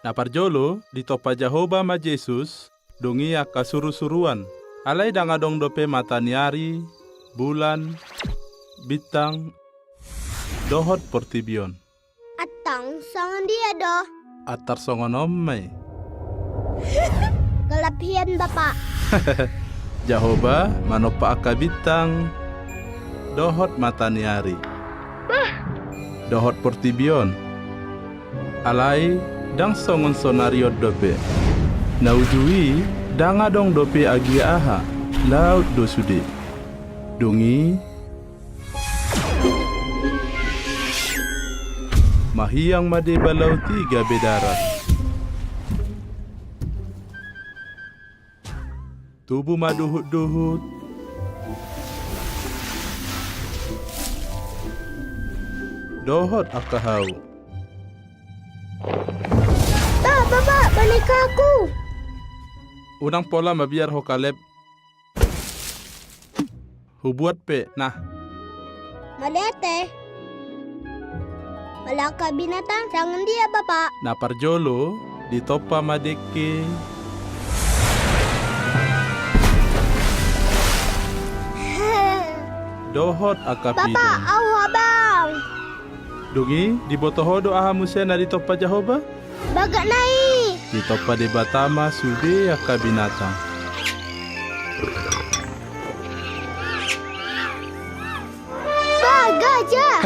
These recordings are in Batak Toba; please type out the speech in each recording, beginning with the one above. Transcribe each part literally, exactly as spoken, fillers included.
Na parjolo, ditompa Jahowa ma Jesus, dung i angka surusuruan. Alai ndang adong dope mata ni ari, bulan, bintang, dohot portibi on. Antong songon dia do? Antar songon on ma i. Gelap hian, Bapa. Jahowa manompa angka bintang, dohot mata ni ari, dohot portibi on. Alai ndang songon sonari on dope. Na uju i ndang adong dope agia aha, laut do sude. Dung i mahiang ma deba laut i gabe darat. Tubu ma duhutduhut dohot angka hau. Ba, ba, ba, bonekaku. Unang pola mabiar ho, Kaleb. Hubuat pe, nah. Mauliate. Molo angka binatang songon dia, Bapa? Na parjolo, ditompa ma dengke dohot angka pidong. Bapa, au abang. Dung i, diboto ho do aha muse na ditompa Jahowa? Bagak na i. Ditompa Debata ma sude angka binatang. Ba, gajah.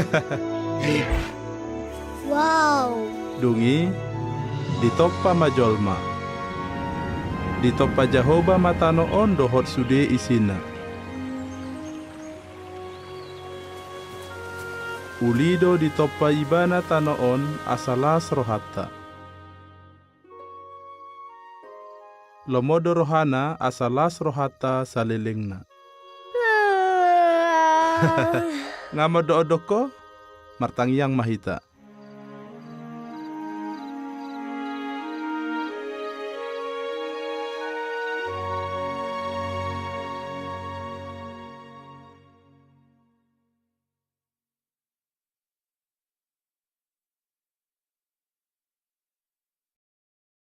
Wow. Dung i, ditompa ma jolma. Ditompa Jahowa ma tano on dohot sude isina. Uli do ditompa Ibana tano on asa las rohanta. Lomo do rohana asa las rohanta salelengna. Nga mondok-ondok ho, martangiang ma hita.